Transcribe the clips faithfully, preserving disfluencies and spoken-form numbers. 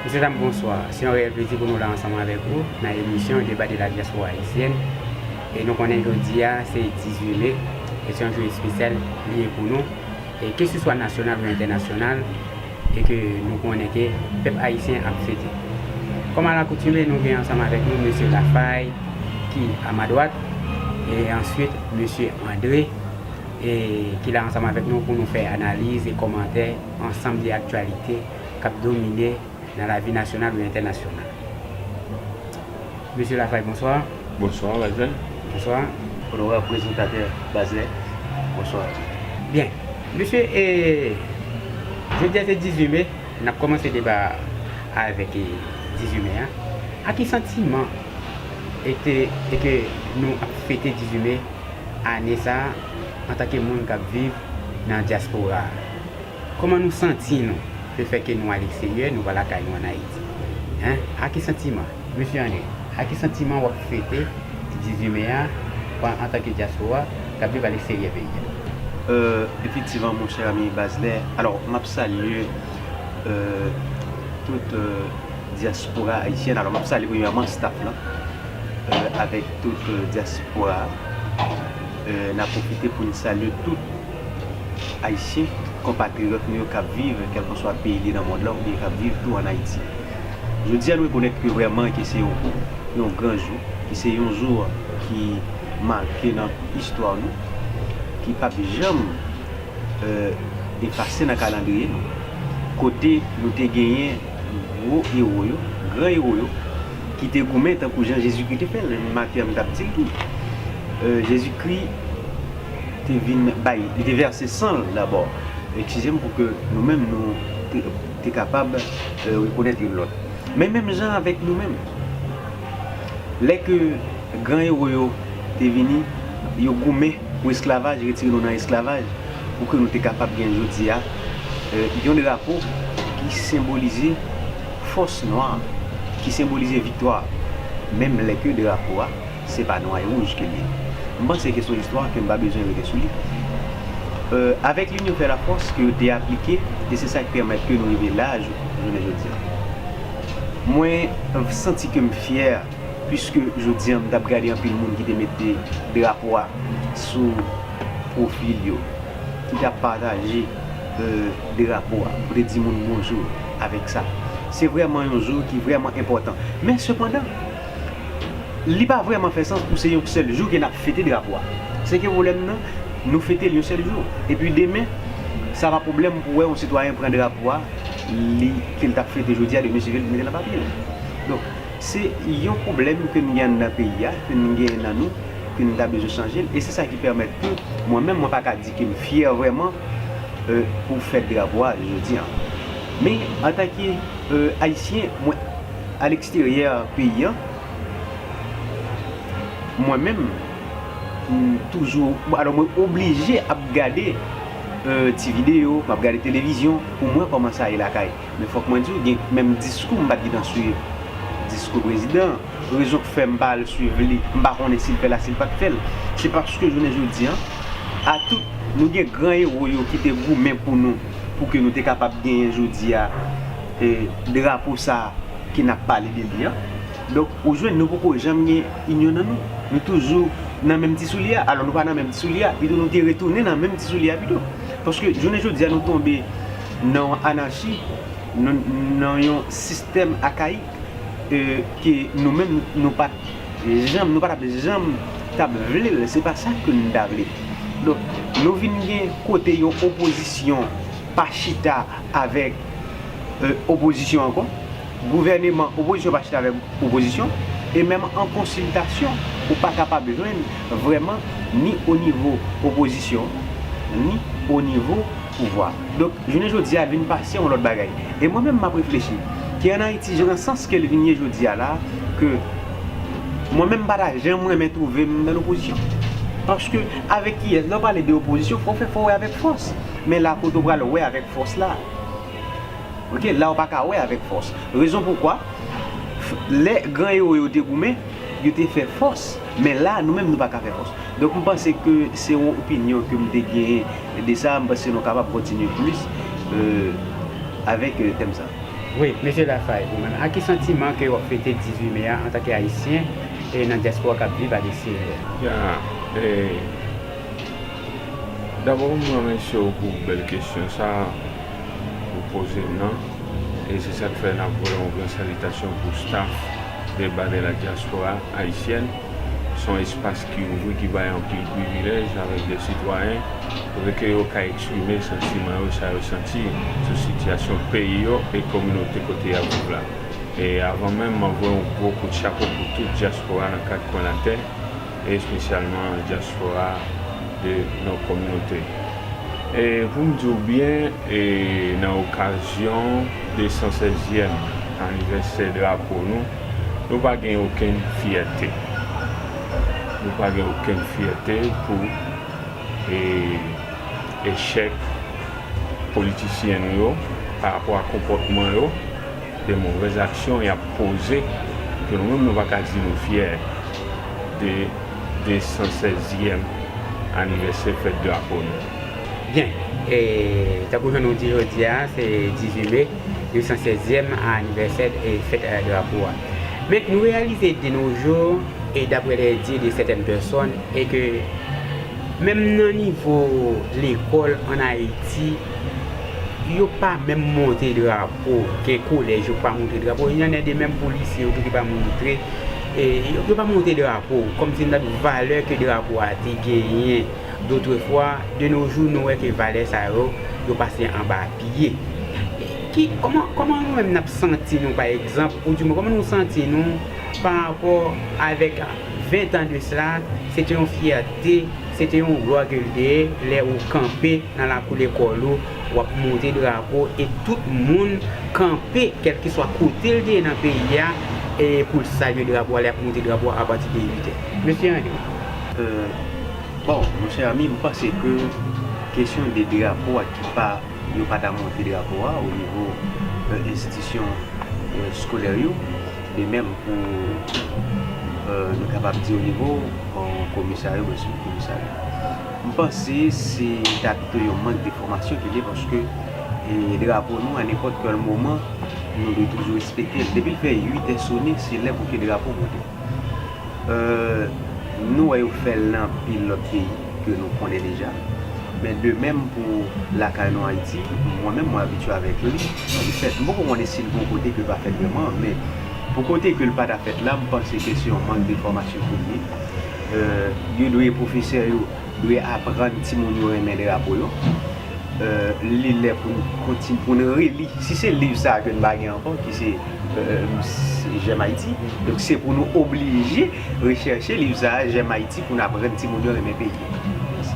Mesye dam, bonswa. Se yon reyèl plezi pou nou la ansanm avèk ou nan emisyon Débat de la diaspora haïtienne. E nou konnen jodi a se dizuit me, e se yon jou espesyal li ye pou nou, e keseswa nasyonal ou entènasyonal, e ke nou konnen ke pèp ayisyen ap fete. Kòm alakoutime, nou gen ansanm avèk nou Mesye Lafay, ki a ma dwat, e answit Mesye André, e ki la ansanm avèk nou pou nou fè analiz e kòmantè ansanm de aktyalite k ap domine nan lavi nasyonal ou entènasyonal. Mesye Lafay, bonswa. Bonswa, Baslè. Bonswa. Onorab prezantatè Baslè, bonswa. Byen. Mesye, e, jodi a se dizuit me, n ap kòmanse deba a avèk, e, dizuit me a. A ki santiman e te, e ke nou ap fete dizuit me ane sa a antanke moun k ap viv nan dyaspora a? Kòman nou santi nou lefètke nou aleksteryè, nou pa lakay nou ann Ayiti? Hein? A ki santiman? Mesye André, a ki santiman w ap fete dizuit me a, pa, antanke dyaspora k ap viv aleksteryè peyi a? Euh, efektivman, monchè ami Baslè, alò, m ap salye, euh, tout, euh, dyaspora ayisyèn. Alò, m ap salye premyèman staff lan, euh, avèk tout, euh, dyaspora a. Euh, n ap pwofite pou n salye tout Ayisyen, tout konpatriyòt nou yo k ap viv, kèlkanswa peyi li nan mond lan, oubyen k ap viv tou ann Ayiti. Jodi a, nou rekonèt ke vrèman ke se yon, yon gran jou, ke se yon jou ki make nan istwa nou, ki p ap janm, euh, efase nan kalandriye nou. Kote nou te genyen gwo ewo yo, gran ewo yo, ki te goumen tankou jan Jezikri te fè l, menm Matye a m t ap di l tou. Euh, Jezikri te vin bay, li te vèse san l dabò. Eskize m pou ke nou menm nou te, te kapab, euh, rekonèt youn lòt. Men menm jan avèk nou menm, lè ke gran ewo yo te vini, yo goumen pou esklavaj, retire nou nan esklavaj, pou ke nou te kapab gen jodi a, euh, yon drapo ki senbolize fòs nwa, ki senbolize viktwa, menm lè ke drapo a, se pa nwa e wouj ke l ye. M panse ke se yon istwa ke n pa bezwen rete sou li. Euh, avèk l'union fait la force ke yo te aplike, e se sa ki pèmèt ke nou rive la, jou-, jounen jodi a. Mwen santi ke m fyè, piske jodi a m t ap gade anpil moun ki te mete drapo a sou pwofil yo, ki t ap pataje, euh, drapo a, pou te di moun bonjou avèk sa. Se vrèman yon jou ki vrèman enpòtan. Men sepandan, li pa vrèman fè sans pou se yon sèl jou ke n ap fete drapo a. Se ke pwoblèm nan, nou fete l yon sèl jou. Epi demen, sa pa pwoblèm pou wè yon sitwayen pran drapo a, li, ke l t ap fete jodi a, demen se ke l mete nan papye l. Donk, se yon pwoblèm ke n gen anndan peyi a, ke n gen nan nou, ke n ta bezwen chanje l. E se sa ki pèmèt ke mwen menm, mwen pa ka di ke m fyè vrèman, euh, pou fèt drapo a jodi a. Men, antanke, euh, Ayisyen, mwen, aleksteryè peyi a, mwen menm, m toujou, alò, mwen oblije ap gade, euh, ti videyo, m ap gade televizyon pou m wè kòman sa ye lakay. Men fòk mwen di w, gen menm diskou m pa t gentan swiv. Diskou prezidan, rezon k fè m pa al swiv li, m pa konnen si l fè l a, si l pa t fè l. Se paske jounen jodi a, a tout, nou gen gran ewo yo ki te goumen pou nou, pou ke nou te kapab genyen jodi a, e, drapo sa a ke n ap pale de li an. Donk, ou jwenn nou poko janm gen inyon nan nou. Nou toujou nan menm ti soulye a. Alò, nou pa nan menm ti soulye a. Pito nou te retounen nan menm ti soulye a pito. Paske jounen jodi a, nou tonbe nan yon anachi, nan, nan yon sistèm akayik, e, ke nou menm, nou pa t janm, nou pa t ap janm t ap vle l. Se pa sa ke nou ta vle. Donk, nou vin gen kote yon opozisyon pa chita avèk, e, opozisyon ankò. Gouvèneman, opozisyon pa chita avèk opozisyon, e menm an konsiltasyon, ou pa kapab jwenn vrèman ni o nivo opozisyon, ni o nivo pouvwa. Donk, jounen jodi a vin pase yon lòt bagay. E mwen menm, m ap reflechi ke ann Ayiti, jan nan sans ke l vin ye jodi a la, ke mwen menm, m pa ta janm renmen twouve m nan lopozisyon. Paske, avèk kiyès, lè w pale de opozisyon, fò w fè, fò w wè avèk fòs. Men la kote w pral wè avèk fòs la. Oke, la w pa ka wè avèk fòs. Rezon poukwa, f-, lè gran ewo yo te goumen, yo te fè fòs. Men la, nou menm, nou pa ka fè fòs. Donk, m panse ke se yon opinyon ke m te genyen de sa. M panse nou kapab kontinye plis, euh, avèk, euh, tèm sa. Wi, mesye Lafaille, ou menm, ak ki santiman ke w ap fete dizuit me a antanke Ayisyen e nan dyaspora k ap viv alestranje? Ya, e, dabò, m remèsye w pou bèl kesyon sa a ou poze m nan. E se sa k fè n ap voye yon gran salitasyon pou staff de Balè la Diaspora Haïtienne. Se yon espas ki ouvri, ki bay anpil privilèj avèk de sitwayen, kote ke yo ka eksprime santiman yo, sa yo santi sou sitiyasyon peyi yo e kominote kote y ap viv la. E avan menm, mwen voye yon gwo kout chapo pou tout dyaspora nan kat kwen latè, e espesyalman dyaspora de nos communautés. E pou m di w byen, e nan okazyon de san sèzyèm anivèsè drapo nou, nou pa gen okenn fyète. Nou pa gen okenn fyète pou, e, echèk politisyen nou yo pa rapò a konpòtman yo, de movèz aksyon y ap poze, ke nou menm nou pa ka di nou fyè de de san sèzyèm anivèsè fèt drapo nou. Byen, e, tankou jan nou di jodi a, se dizuit me, de san sèzyèm anivèsè, e, fèt, e, drapo a. Men nou reyalize de nos jours, e daprè les dires de certaines personnes, e ke menm nan nivo lekòl ann Ayiti, yo pa menm monte drapo, gen kolèj yo pa monte drapo, il y en a de menm pou lise yo tou ki pa montre, e, yo, yo pa monte drapo, kòmsi n ta di valè ke drapo a te genyen dotrefwa, de nos jours, nou wè ke valè sa yo, yo pase anba pye. Ki, kòman, kòman nou menm n ap santi nou, pa egzanp, ou di mwen, kòman nou santi nou pa rapò avèk ven tan de sila, se te yon fyète, se te yon glwa ke l te ye, lè ou kanpe nan lakou lekòl ou, w ap monte drapo, e tout moun kanpe, kèlkeswa kote l te ye nan peyi a, e pou l salye drapo a, lè y ap monte drapo a apati de uit è. Mesye André. Euh, bon, mon cher ami, m panse ke kesyon de drapo a ki pa, yo pa ta monte drapo a o nivo, euh, enstitisyon, euh, eskolè yo, de menm pou, euh, nou kapab di o nivo, euh, komisaryo, bò sou komisaryo. M panse se ta pito yon mank de fòmasyon ki gen, paske, e, drapo nou, a nenpòt kèl moman, nou dwe toujou respekte l. Depi l fè uit è sone, se lè pou ke drapo monte. Euh, nou wè yo fè l nan anpil lòt peyi ke nou konnen deja. Men de menm pou lakay nou Ayiti, mwen menm mwen abitye avèk li, li fèt. M poko konnen si l gon kote ke l pa fèt vrèman, men pou kote ke l pa ta fèt la, m panse ke se yon mank de fòmasyon ke l ye. Euh, yo dwe, pwofesè yo dwe aprann timoun yo renmen drapo yo. Euh, li lè pou n kontin-, pou n reli. Si se liv sa a ke n pa gen ankò, ki se, euh, se J'aime Haïti, donk se pou nou oblije rechèche liv sa a, J'aime Haïti, pou n aprann timoun yo renmen peyi yo.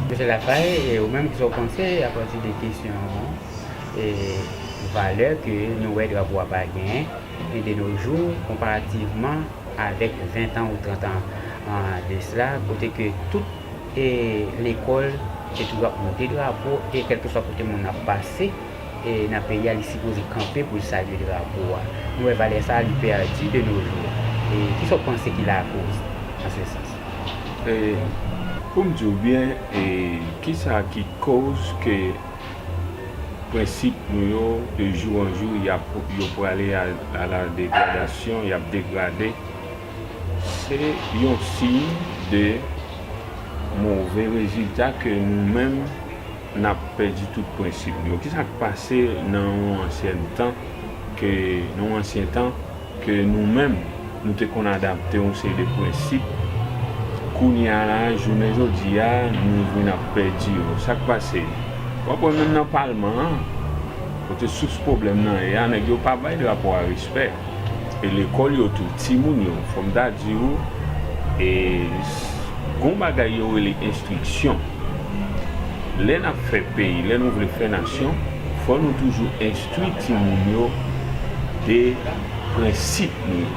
Mesye Lafaille, e ou menm, kisa w panse apati de kesyon, e, valè ke nou wè drapo a pa genyen, e de nos jours, konparativman avèk ven tan ou trant an, an de sila, kote ke tout, e, lekòl te toujou ap monte drapo, e kèlkeswa kote moun ap pase, e nan peyi a, li sipoze kanpe pou l salye drapo a. Nou wè valè sa a, li pèdi de nos jours. E kisa w panse ki lakoz, an se sans? E, pou m di w byen, e, kisa ki koz ke prensip nou yo, de jou an jou, y ap, yo prale a, a la degradasyon, y ap degrade. Se yon siy de move rezilta ke nou menm, n ap pèdi tout prensip nou yo. Kisa k pase nan yon ansyen tan ke, nan yon ansyen tan, ke nou menm, nou te konn adapte yon seri de prensip. Kounye a la, jounen jodi a, nou vin ap pèdi yo. Sa k pase? W ap wè menm nan palman an, kote sous pwoblèm nan ye a, nèg yo pa bay drapo a respè. E lekòl yo tou, timoun yo, fò m ta di w, e s-, gon bagay yo rele enstriksyon. Lè n ap fè peyi, lè nou vle fè nasyon, fò nou toujou enstwi timoun yo de prensip nou.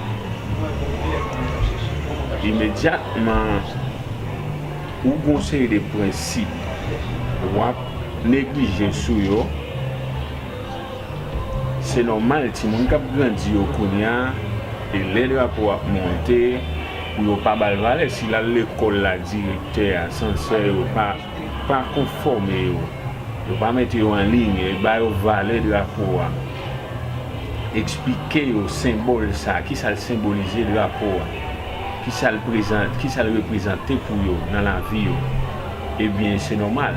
Imedyatman, ou gon seri de prensip, w ap neglije sou yo, se nòmal, timoun k ap grandi yo kounye a, e lè drapo ap monte, pou yo pa ba l valè, si l al lekòl la, direktè a, sansè yo pa, pa konfòme yo, yo pa mete yo an liy, e ba yo valè drapo a. eksplike yo senbòl sa, kisa l senbolize drapo a, kisa l prezan-, kisa l reprezante pou yo nan lavi yo. Ebyen, se nòmal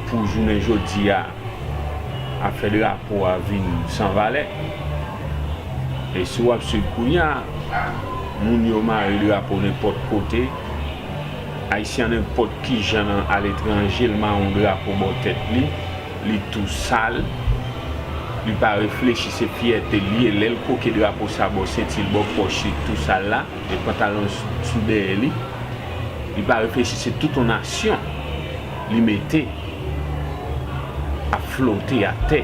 pou jounen jodi a, afè drapo a vin san valè. E si w ap swiv kounye a, moun yo mare drapo nenpòt kote. Ayisyen nenpòt ki jan nan aletranje, l mare yon drapo bò tèt li, li tou sal, li pa reflechi se fyète li ye. Lè l koke drapo sa bò senti l, bò pòch li tou sal la, e pantalon s-, sou dèyè li, li pa reflechi se tout yon nasyon li mete ap flote atè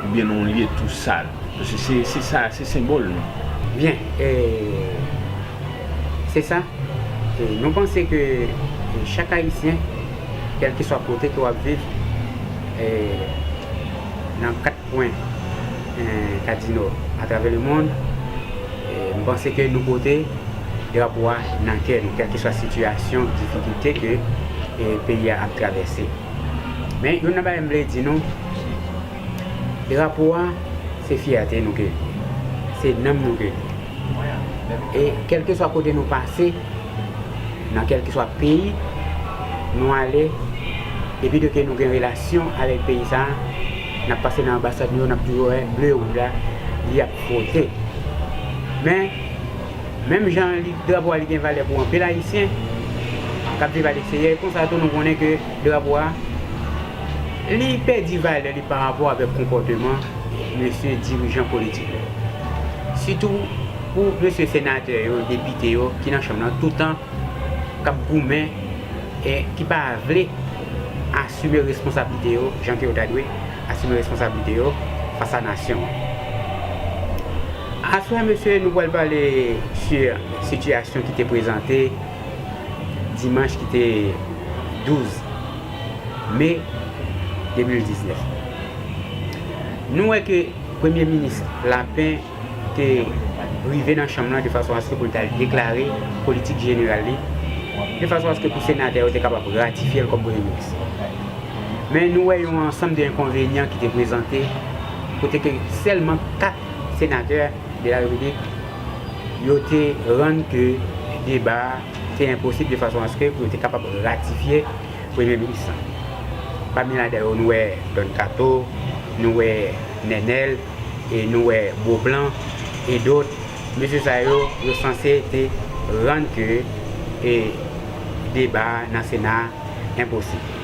oubyen nan yon lye tou sal. Paske se, se sa, se senbòl nou. Byen, e, se sa. E, nou panse ke, e, chak Ayisyen, kèlkeswa kote ke w ap viv, e, nan kat kwen, e, kadinò atravè lemonn, e, m panse ke nou pote drapo a nan kè nou, kèlkeswa sitiyasyon, difikilte ke, e, peyi a ap travèse. Men, youn nan bagay m vle di nou, drapo a, se fyète nou ke li ye. Se nanm nou ke li ye. E kèlkeswa kote nou pase, nan kèlkeswa peyi nou ale, depi de ke nou gen relasyon avèk peyi sa a, n ap pase nan anbasad nou yo, n ap toujou wè ble wouj la, li ap fwote. Men, menm jan li, drapo a li gen valè pou anpil Ayisyen k ap viv aleksteryè, konsa tou nou konnen ke drapo a, li pèdi valè li parapò avèk konpòteman mesye dirijan politik yo. Sitou pou mesye senatè yo, depite yo, ki nan chanm nan toutan, k ap goumen e ki pa vle asime responsablite yo, jan ke yo ta dwe asime responsablite yo fas a nasyon an. Aswè, mesye, nou pral pale sou sitiyasyon ki te prezante dimanch ki te douz me de mil diznèf. Nou wè ke Premye Minis Lapen te rive nan chanm nan de fason aske pou l ta deklare politik jeneral li, de fason aske pou senatè yo te kapab ratifye l kòm Premye Minis. Men nou wè yon ansanm de enkonvenyan ki te prezante, kote ke sèlman kat senatè de la Repiblik, yo te rann ke deba a te enposib de fason aske pou yo te kapab ratifye Premye Minis lan. Pami ladan yo, nou wè Don Kato, nou wè Nènèl, e nou wè Boblan, e dòt. Mesye sa yo, yo sanse te rann ke, e, deba a nan Sena a enposib.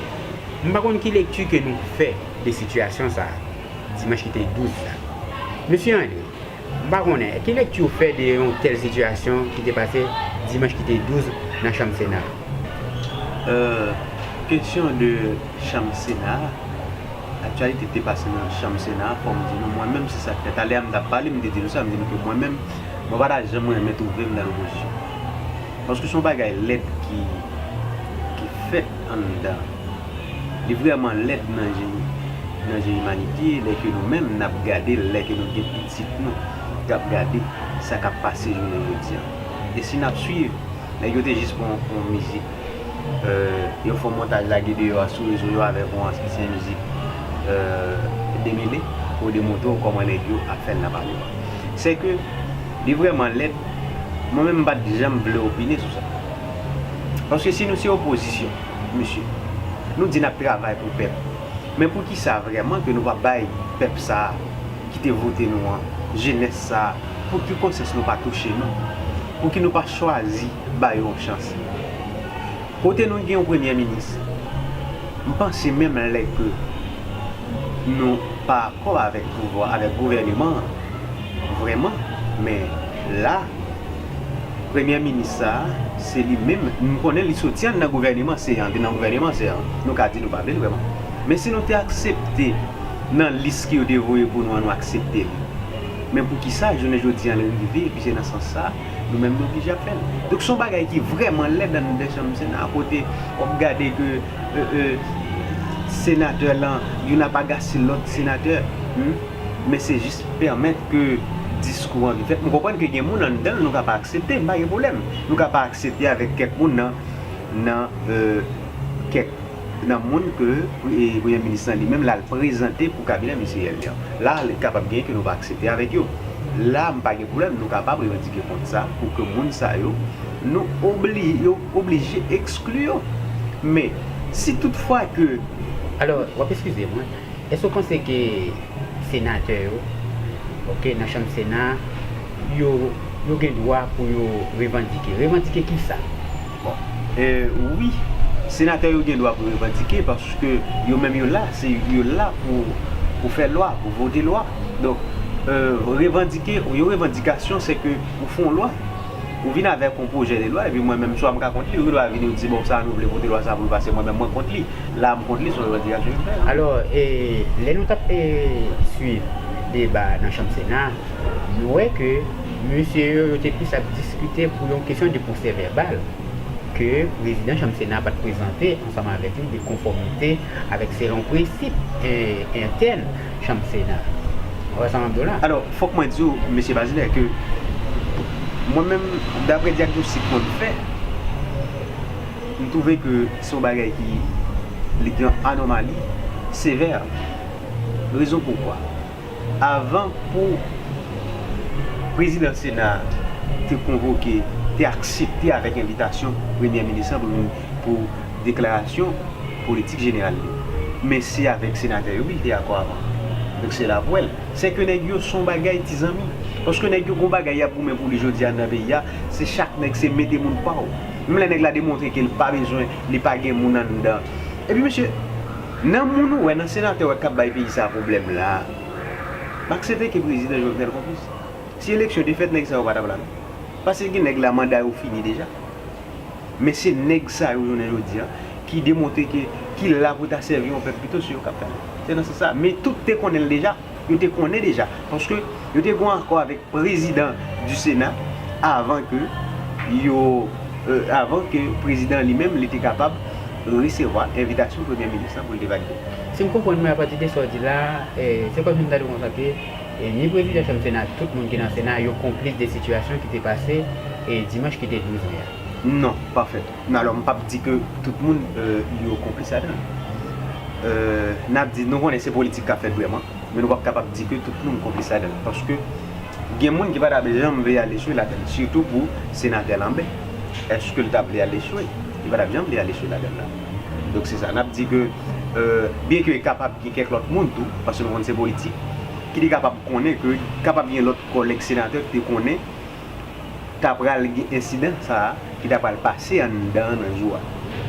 M pa konn ki lekti ke nou fè de sitiyasyon sa a, dimanch ki te douz la. Mesye Andre, m pa konnen, ki lekti w fè de yon tèl sitiyasyon ki te pase dimanch ki te douz nan chanm Sena a? Euh, kesyon de chanm Sena a, aktyalite ki te pase nan chanm Sena a, fò m di nou, mwen menm, se sa k fè. Talè a m t ap pale, m te di nou sa, m di nou ke mwen menm, mwen pa ta janm renmen twouve m nan lopozisyon. Paske se yon bagay lèd ki, ki fèt anndan. Li vrèman lèd nan je, nan je imanite, lè ke nou menm n ap gade, lè ke nou gen pitit nou k ap gade sa k ap pase jounen jodi a. E si n ap swiv, nèg yo te jis pran yon mizik, euh, yo fè yon montaj lage deyò a sou rezo yo avèk yon ansyen mizik, euh, demele pou demontre w kòman nèg yo ap fè l nan pale a. Se ke li vrèman lèd, mwen menm m pa t janm vle opine sou sa. Paske si nou se opozisyon, mesye, nou di n ap travay pou pèp. Men poukisa vrèman ke nou pa bay pèp sa a ki te vote nou an, jenès sa a, pou ki konsyans nou pa touche nou? Pou ki nou pa chwazi ba yo yon chans? Kote nou gen yon premye minis, m panse menm lè ke nou pa akò avèk pouvwa, avèk gouvèneman an, vrèman, men la, premye minis sa a, se li menm, m konnen li soti anndan gouvèneman, se an, te nan gouvèneman, se an, nou ka di nou pa vle l vrèman. Men si nou te aksepte nan lis ke yo te voye pou nou an, nou aksepte li. Men poukisa jounen jodi a l rive, epi se nan sans sa, nou menm nou oblije ap fè l. Donk se yon bagay ki vrèman lèd anndan chanm Sena a, kote w ap gade ke, euh, euh, senatè lan, youn ap agase lòt senatè, hmm? Men se jis pèmèt ke diskou an vin fèt. M konprann ke gen moun anndan l nou ka pa aksepte, m pa gen pwoblèm. Nou ka pa aksepte avèk kèk moun nan, nan, euh, kèk nan moun ke e, premye minis lan li menm l al prezante pou kabinè ministeryèl li an. La, li kapab gen ke nou pa aksepte avèk yo. La, m pa gen pwoblèm, nou kapab revandike kont sa pou ke moun sa yo, nou obli, yo oblije ekskli yo. Men, si toutfwa ke Alò, w ap eskize mwen, èske w panse ke senatè yo, oke, nan chanm Sena, yo, yo gen dwa pou yo revandike? Revandike kisa? Bon, e, wi, senatè yo gen dwa pou revandike paske yo menm yo la, se yo la pou, pou fè lwa, pou vote lwa. Donk, e, revandike, yon revandikasyon se ke ou fè yon lwa, ou vin avèk yon pwojè de lwa, epi mwen menm swa m ka kont li, yo gen dwa vini yo di bon sa nou vle vote lwa sa pou l pase, mwen menm mwen kont li. La m kont li, se yon revandikasyon yo fè. Alò, e, lè nou t ap e, swiv deba nan chanm Sena, nou wè ke mesye yo, yo te plis ap diskite pou yon kesyon de pwosè vèbal ke prezidan chanm Sena pa t prezante ansanm avèk li de konfòmite avèk selon prensip e, entèn chanm Sena. Ou wè sa m ap di w la? Alò, fòk mwen di w, mesye Bazilè, ke mwen menm, daprè dyagnostik mwen m fè, m twouve ke se yon bagay ki li gen anòmali sevè. Rezon poukwa? Avan pou prezidan Sena a te konvoke, te aksepte avèk envitasyon premye minis lan pou vin pou deklarasyon politik jeneral li. Men se avèk senatè yo wi li te akò avan. Donk se la pou wè l. Se ke nèg yo se yon bagay ti zanmi. Paske nèg yo gon bagay y ap goumen pou li jodi a nan peyi a, se chak nèg se mete moun pa w. Menm lè nèg la demontre ke l pa bezwen, li pa gen moun anndan. Epi mesye, nan moun ou wè, nan senatè ou wè k ap bay peyi sa a pwoblèm la, m aksepte ke prezidan Jovenel konplis. Si eleksyon te fèt, nèg sa yo pa t ap la non. Paske gen nèg la manda yo fini deja. Men se nèg sa yo jounen jodi a ki demontre ke ki la pou ta sèvi yon pèp pito se yo k ap fè l. Se nan sans sa. Men tout te konnen l deja. Yo te konnen deja. Paske yo te gon akò avèk prezidan du Sena avan ke yo e, avan ke prezidan li menm li te kapab resevwa envitasyon premye minis lan pou l te valide. Si m konprann mwen apati de sa w di la, e, se kòmsi m ta di w konsa ke e, ni prezidan chanm Sena, tout moun ki nan Sena, yo konplis de sitiyasyon ki te pase e, dimanch ki te douz me a. Non, pa fèt. Alò, m p ap di ke tout moun e, yo konplis ladan l. E, n ap di, nou konnen se politik k ap fèt vrèman, men nou p ap kapab di ke tout moun konplis ladan l. Paske gen moun ki pa t ap janm vle al echwe ladan l, sitou pou senatè Lambert. Èske l t ap vle al echwe? Li pa t ap janm vle al echwe ladan l la. Donk se sa, n ap di ke e, byenke kapab gen kèk lòt moun tou, paske nou konn se politik, ki te kapab konnen ke kapab gen lòt kòlèg senatè ki te konnen ta pral gen ensidan sa a ki ta pral pase anndan an nan jou a.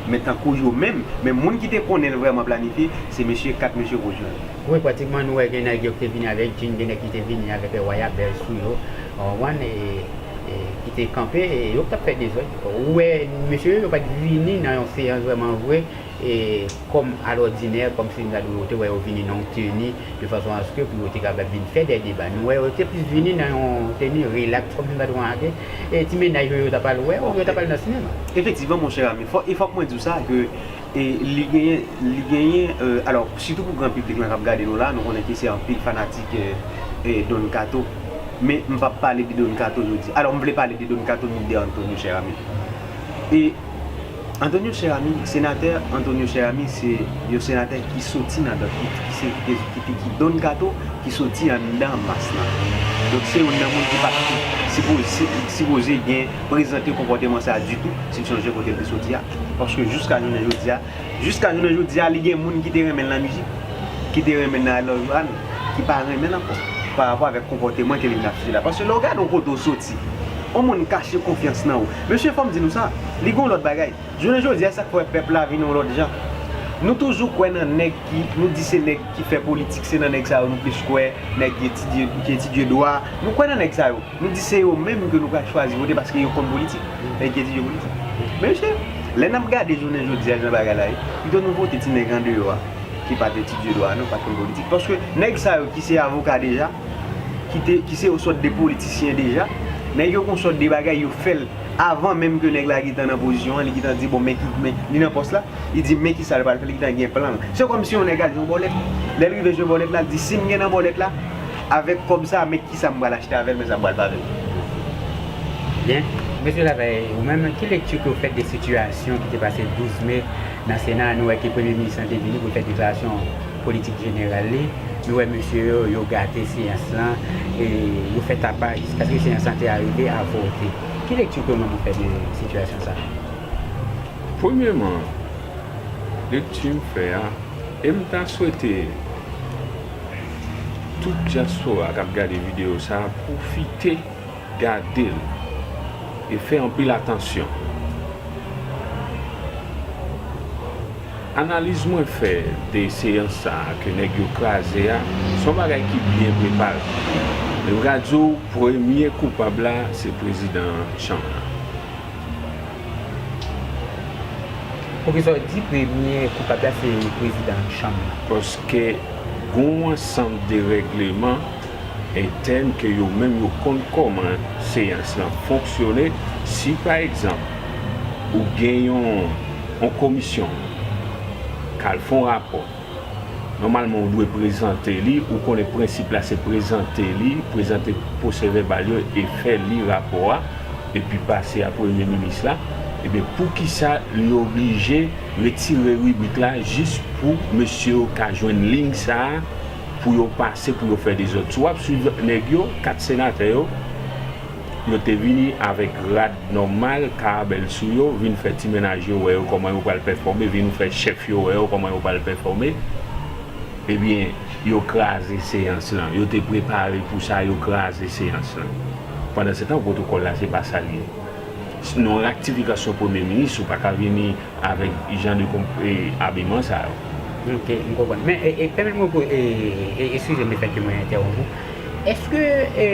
Men tankou yo menm, men moun ki te konnen l vrèman planifye, se mesye kat mesye wouj lan. Wi, pratikman nou wè gen nèg yo ki te vini avèk djin, gen nèg ki te vini avèk wayabèl sou yo, ou konprann, e, e, ki te kanpe, e yo ki t ap fè dezòd. Ou wè, mesye yo, yo pa t vini nan yon seyans vrèman vre, e, kòm alòdinè, kòmsi m ta di w, ou te wè yo vini nan yon teni, de fason aske pou yo te kapab vin fè de deba. Nou wè yo te plis vini nan yon teni rilaks, kòmsi m ta di w, ake, e ti mennaj yo, yo t ap al wè, oubyen yo t ap al nan sinema. Efektivman, monchè Rami, fò, e fòk mwen di w sa, ke e, li genyen, li genyen, e, alò, sitou pou gran piblik lan k ap gade nou la, nou konnen ke se anpil fanatik e, e, Don Kato. Men m p ap pale de Don Kato jodi. Alò, m vle pale de Don Kato, ni de Antonio Cheramy. E Antonio Cheramy, senatè Antonio Cheramy, se yon senatè ki soti nan, ki, ki se, ki, ki, ki Don Kato, ki soti anndan mas lan. Donk, se youn nan moun ki pa t sipoze, sipoze gen, prezante konpòteman sa a ditou, si n sonje kote l te soti a. Paske jiska jounen jodi a, jiska jounen jodi a, li gen moun ki te renmen l nan mizik, ki te renmen l nan I Love You Ann, ki pa renmen l ankò, pa rapò avèk konpòteman ke li vin afije la. Paske lè w gade yon kote w soti, yon moun kache konfyans nan ou. Mesye, fò m di nou sa, li gen yon lòt bagay. Jounen jodi a, sa k fè pèp la vin yon lòt jan. Nou toujou kwè nan nèg ki, nou di se nèg ki fè politik, se nan nèg sa yo nou plis kwè, nèg ki etidye, ki etidye dwa. Nou kwè nan nèg sa yo. Nou di se yo menm ke nou pral chwazi vote paske yo konn politik, nèg ki etidye politik. Men mesye, lè n ap gade jounen jodi a jan bagay la ye, pito nou vote ti nèg andeyò a ki pa t etidye dwa a non, pa t konn politik. Paske nèg sa yo ki se avoka deja, ki te, ki se yon sòt de politisyen deja, nèg yo gon sòt de bagay yo fè l avan menm ke nèg la gentan nan pozisyon an, li gentan di bon men ki, men li nan pòs la, li di men kisa l pral fè, li gentan gen plan l. Se kòmsi yon nèg al jwe yon bòlèt. Lè l rive jwe bòlèt la, l di si m gen nan bòlèt la, avèk kòb sa, men kisa m pral achte avè l, men sa m pral fè avè l. Byen. Mesye Lavalle, ou menm, ki lekti ke w fè de sitiyasyon ki te pase douz me Nan Sena, nou wè ke Premye Minis lan te vini pou l fè deklarasyon politik jeneral li. Nou wè mesye yo, yo gate seyans lan, e yo fè tapaj jiskaske seyans lan te arive avòte. Ki lekti ke ou menm ou fè de sitiyasyon sa a? Premyèman, lekti m fè a, e m ta swete tout dyaspora k ap gade videyo sa a pwofite gade l e fè anpil atansyon. Analiz mwen fè de seyans sa a ke nèg yo kraze a, se yon bagay ki byen prepare. Men m ka di w, premye koupab la, se prezidan chanm nan. Poukisa w di premye koupab la se prezidan chanm nan? Paske gen yon ansanm de règleman entèn ke yo menm yo konn kòman seyans lan fonksyone. Si pa egzanp, ou gen yon, yon komisyon k al fè yon rapò, nòmalman ou dwe prezante li, ou konnen prensip la se prezante li, prezante pwosè vèbal yo e fè li rapò a, epi pase a premye minis la. Ebyen, poukisa li oblije retire ribrik la jis pou mesye yo ka jwenn liy sa a pou yo pase, pou yo fè dezòd? Si w ap swiv nèg yo, kat senatè yo, yo te vini avèk rad nòmal, karabèl sou yo, vin fè ti mennaj yo wè yo kòman yo pral pèfòme, vin fè chèf yo wè yo kòman yo pral pèfòme. Ebyen, yo kraze seyans lan. Yo te prepare pou sa, yo kraze seyans lan. Pandansetan, pwotokòl la, se pa sa l ye. Nan yon raktifikasyon premye minis, ou pa ka vini avèk jan de konp- e, abiman sa yo. Ok, m konprann. Men, e, e, pèmèt mwen pou, e, e, eskize m lefètke mwen entèwonp ou. Èske, e,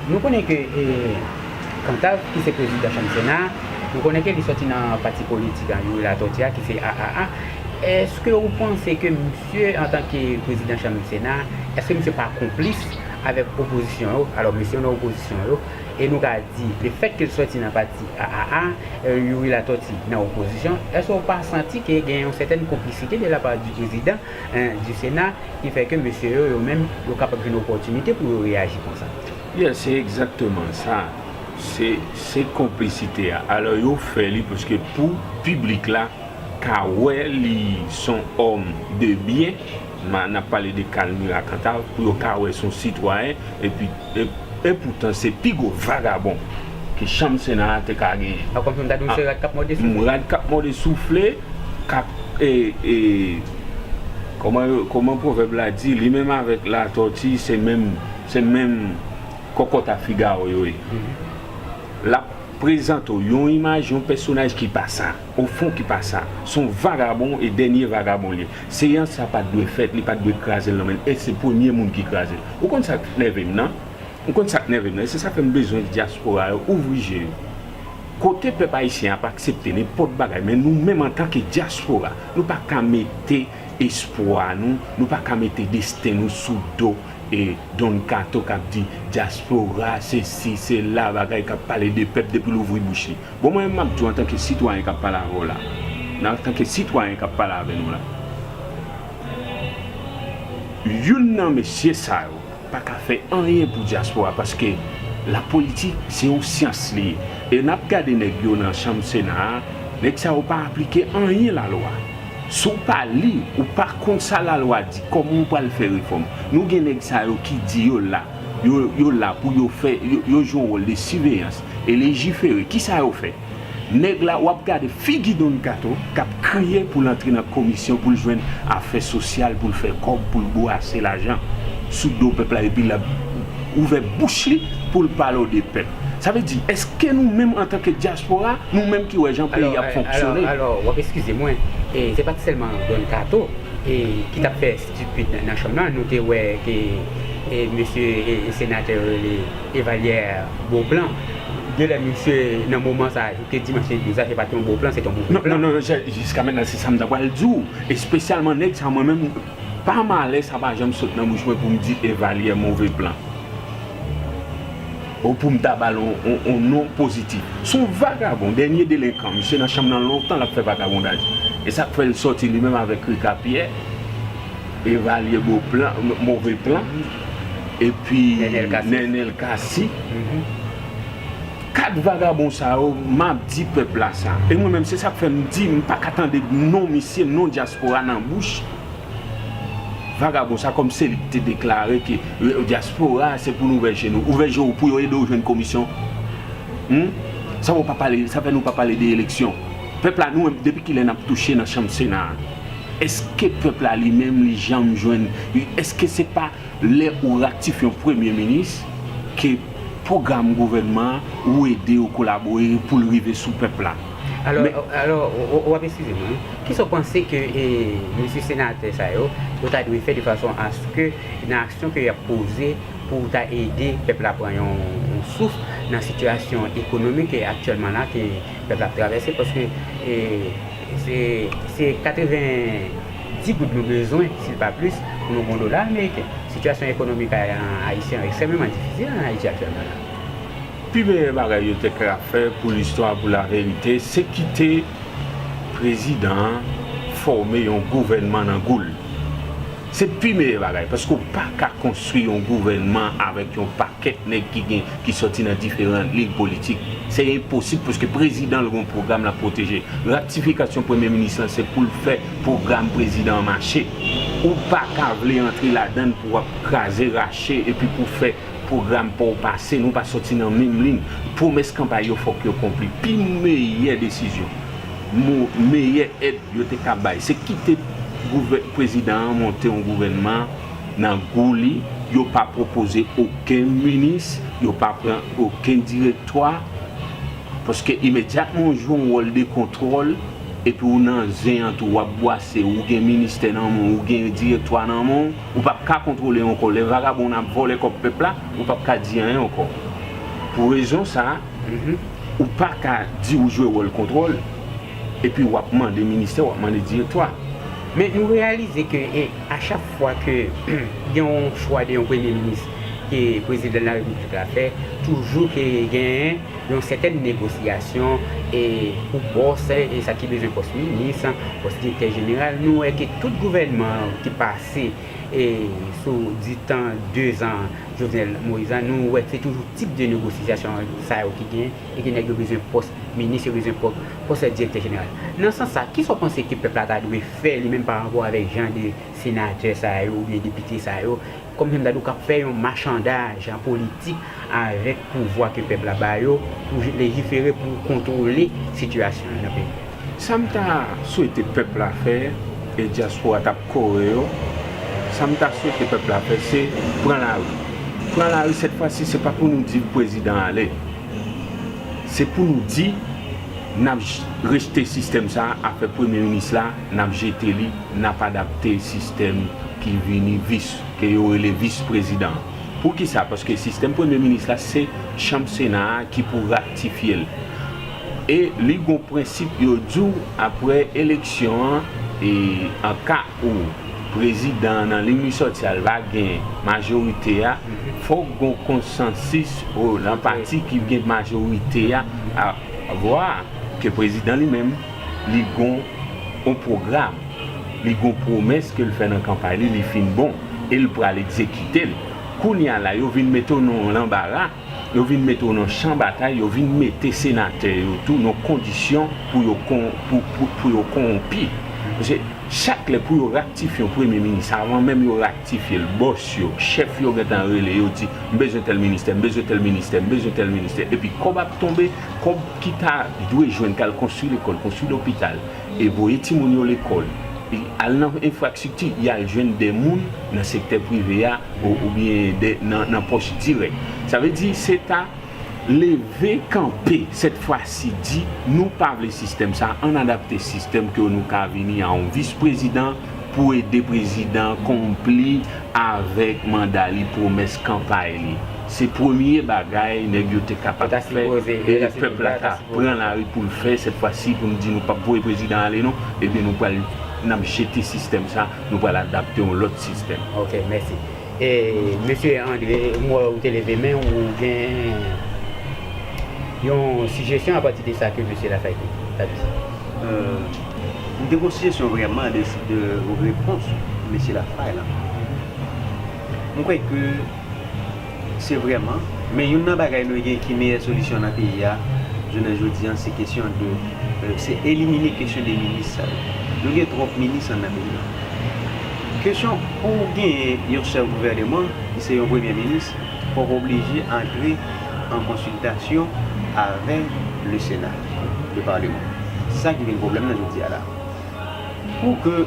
nou konnen ke, e, Cantave, ki se prezidan chanm Sena a, nou konnen ke li sòti nan pati politik a Youri Latortue a, ki se A A A. Èske ou panse ke misye, antanke prezidan chanm Sena a, èske misye pa konplis avèk opozisyon yo? Alò, misye nan opozisyon yo, e nou ka di, lefètke l sòti nan pati A A A, e, Youri Latortue nan opozisyon, èske w pa santi ke gen yon sètèn konplisite de la part du président, en, du Sénat, ki fè ke mesye yo, yo menm, yo kapab jwenn opòtinite pou yo reyaji konsa? Yeah, se egzakteman sa. Se, se konplisite a. Alò, yo fè li paske pou piblik la ka wè li se yon òm de byen, ma, n ap pale de Calmira Cantave, pou yo ka wè se yon sitwayen, epi, e, epoutan se pi gwo vagabon ke chanm Sena a te ka genyen. A, kòmsi m ta di w se rad k ap mòde soufle. Rad k ap mòde soufle, k ap, e, e, kòman yo, kòman pwovèb la di, li menm avèk Latòti, se menm, se menm kòkòt a Figawo yo ye. L ap prezante w yon imaj, yon pèsonaj ki pa sa, ofon ki pa sa. Se yon vagabon e dènye vagabon li ye. Seyans sa pa t dwe fèt, li pa t dwe kraze l nan men l, e se premye moun ki kraze l. Ou konn sa k nève m nan? Ou konn sa k nève m nan? E se sa k fè m bezwen dyaspora yo ouvri je yo. Kote pèp ayisyen ap aksepte nenpòt bagay, men nou menm antanke dyaspora, nou pa ka mete espwa nou, nou pa ka mete desten nou sou do e Don Kato k ap di dyaspora, sesi, sela, bagay k ap pale de pèp depi l ouvri bouch li. Bon, mwen menm m ap di w antanke sitwayen k ap pale avè w la, nan antanke sitwayen k ap pale avè nou la, youn nan mesye sa yo pa ka fè anyen pou dyaspora, paske lapolitik se yon syans li ye. E n ap gade nèg yo nan chanm Sena a, nèg sa yo pa aplike anyen lalwa. Si w pa li, ou pa konn sa lalwa di, kòman w pral fè refòm? Nou gen nèg sa yo ki di yo la, yo, yo la pou yo fè, yo, yo jwe yon wòl de siveyans e lejifere. Kisa yo fè? Nèg la, w ap gade figi Don Kato k ap kriye pou l antre nan komisyon, pou l jwenn afè sosyal, pou l fè kòb, pou l bwase lajan sou do pèp la, epi l ap ouvè bouch li pou l pale w de pèp. Sa vle di, èske nou menm antanke dyaspora, nou menm ki wè jan peyi ap fonksyone? Alò, alò, w ap eskize mwen, e, se pa t sèlman Don Kato, e, ki t ap fè estipid nan, nan chanm nan. Nou te wè ke, e, mesye, e, e senatè yo rele Evalière Beauplan. Genlè misye, nan moman sa a, jouke dimanch le douz la, se pa t yon bon plan, se t yon move plan. Non, non, non, jiska mentnan, se sa m ta pral di w. Espesyalman nèg sa, mwen menm, pa malè, sa pa janm sot nan bouch mwen pou m di Evalière move plan. Ou pou m ta ba l yon, yon, yon non pozitif. Se yon vagabon, dènye delenkan. Misye nan chanm nan lontan, l ap fè vagabondaj. E sa k fè l sòti li menm avèk Rika Pyè, Evalière Beauplan, move plan, epi Nenel Cassy. Nenel Cassy. Kat vagabon sa yo, m ap di pèp la sa. E mwen menm, se sa k fè m di, m pa ka tande non misye, non dyaspora nan bouch vagabon sa, kòm se li ki te deklare ke, e, dyaspora se pou n ouvè je nou. Ouvè je w pou yo ede w jwenn komisyon. Hmm? Sa w pa pale, sa fè nou pa pale de eleksyon. Pèp la, nou menm, depi kilè n ap touche nan chanm Sena a? Èske pèp la li menm, li janm jwenn, èske se pa lè ou ratifye yon premye minis ke pwogram gouvènman an ou ede, ou kolabore pou l rive sou pèp la? Alò, men alò, w, w, w ap eskize mwen, wi. Kisa w panse ke, e, mesye senatè sa yo, yo ta dwe fè de fason aske nan aksyon ke y ap poze pou ta ede pèp la pran yon, yon souf nan sitiyasyon ekonomik e aktyèlman la ke pèp la ap travèse, paske, e, se, se katreven dis goud nou bezwen, si l pa plis, pou nou gon dola ameriken. Sitiyasyon ekonomik a-, ayisyen an ekstrèmeman difisil an Ayiti aktyèlman la. Pi meyè bagay yo te ka fè pou listwa, pou laverite, se kite prezidan an fòme yon gouvènman nan gou l. Se pi meyè bagay, paske w pa ka konstwi yon gouvènman avèk yon pakèt nèg ki gen, ki sòti nan diferan lig politik. Se enposib, paske prezidan l gon pwogram l ap pwoteje. Ratifikasyon premye minis lan se pou l fè pwogram prezidan an mache. Ou pa ka vle antre ladan l pou w ap kraze, rache, epi pou fè pwogram pa w pase, nou pa sòti nan menm liy. Pwomès kanpay yo fòk yo konpli. Pi meyè desizyon, mo-, meyè èd yo te ka bay, se kite gouvè-, prezidan an monte yon gouvènman nan gou li, yo pa pwopoze okenn minis, yo pa pran okenn direktwa, paske imedyatman w jwe yon wòl de kontwòl, epi w nan zen an tou, w ap bwase, ou gen ministè nan men w, ou gen direktwa nan men w, ou p ap ka kontwole ankò. Lè vagabon ap vòlè kòb pèp la, ou p ap ka di anyen ankò. Pou rezon sa a, ou pa ka di ou jwe wòl kontwòl, epi w ap mande ministè, w ap mande direktwa. Men nou reyalize ke, e, a chak fwa ke gen yon chwa de yon premye minis ke prezidan larepiblik la fè, toujou ke genyen yon sètèn negosyasyon, e, pou pòs, e, sa ki bezwen pòs minis, pòs direktè jeneral. Nou wè ke tout gouvènman ki pase, e, sou di tan de zan Jovenel Moïse la, nou wè se toujou tip de negosyasyon sa yo ki gen, e ke nèg yo bezwen pòs minis, yo bezwen pò-, pòs direktè jeneral. Nan sans sa, kisa w panse ke pèp la ta dwe fè li menm pa rapò avèk jan de senatè sa yo oubyen depite sa yo, kòmsi m ta di w k ap fè yon machandaj politik avèk pouvwa ke pèp la ba yo pou je-, lejifere, pou kontwole sitiyasyon an nan peyi a? Sa m ta swete pèp la fè, e dyaspora t ap kore yo, sa m ta swete pèp la fè, se pran lari. Pran lari sèt fwa si, se pa pou nou di prezidan ale. Se pou nou di, n ap j-, rejte sistèm sa a, afè premye minis la, n ap jete li, n ap adapte sistèm ki vini vis, ke yo rele vis prezidan. Poukisa? Paske sistèm premye minis la, se chanm Sena a ki pou ratifye l. E li gon prensip yo di w, apre eleksyon an, e an ka ou prezidan an nan liy li sòti a, l pa gen majorite a, fòk gon konsansis o, nan pati ki gen majorite a, a vwa ke prezidan li menm, li gon on pwogram, li gon pwomès ke l fè nan kanpay li, li fin bon, e l pral egzekite l. Kounye a la, yo vin mete w nan yon lanbara, yo vin mete w nan chan batay, yo vin mete senatè yo tou nan kondisyon pou yo kon-, pou, pou, pou yo kowonpi. Paske chak lè pou yo raktifye yon premye minis, avan menm yo raktifye l, bòs yo, chèf yo gentan rele, yo di, "M bezwen tèl ministè, m bezwen tèl ministè, m bezwen tèl ministè." Epi kòb ap tonbe, kòb ki ta dwe jwenn k al konstwi lekòl, konstwi lopital, e voye timoun yo lekòl, e al nan enfrastrikti, y al jwenn de moun nan sektè prive a, ou, oubyen de, nan, nan pòch dirèk. Sa vle di, se ta leve kanpe, sèt fwa si, di, nou pa vle sistèm sa, ann adapte sistèm ke nou ka vini a yon vis prezidan pou ede prezidan konpli avèk manda li, pwomès kanpay li. Se premye bagay nèg yo te kapab fè, e pèp la ta pran lari pou l fè, sèt fwa si, pou n di nou p ap voye prezidan ale non, ebyen nou pral, n ap jete sistèm sa, nou pral adapte yon lòt sistèm. Ok, mèsi. E, mesye André, m wè ou te leve men, ou gen yon sijesyon apati de sa ke mesye Lafaille te, t ap di? Euh, m te gen yon sijesyon vrèman de, de repons mesye Lafaille la. M kwè ke se vrèman Men youn nan bagay nou gen ki meyè solisyon nan peyi a, jounen jodi a, se kesyon de, euh, se elimine kesyon de minis sa yo. Nou gen twòp minis anndan peyi a. Kesyon pou w genyen yon chèf gouvèneman, ki se yon premye minis, fòk w oblije antre an konsiltasyon avèk le Sena, le Parleman. Se sa ki vin pwoblèm nan jodi a la. Pou ke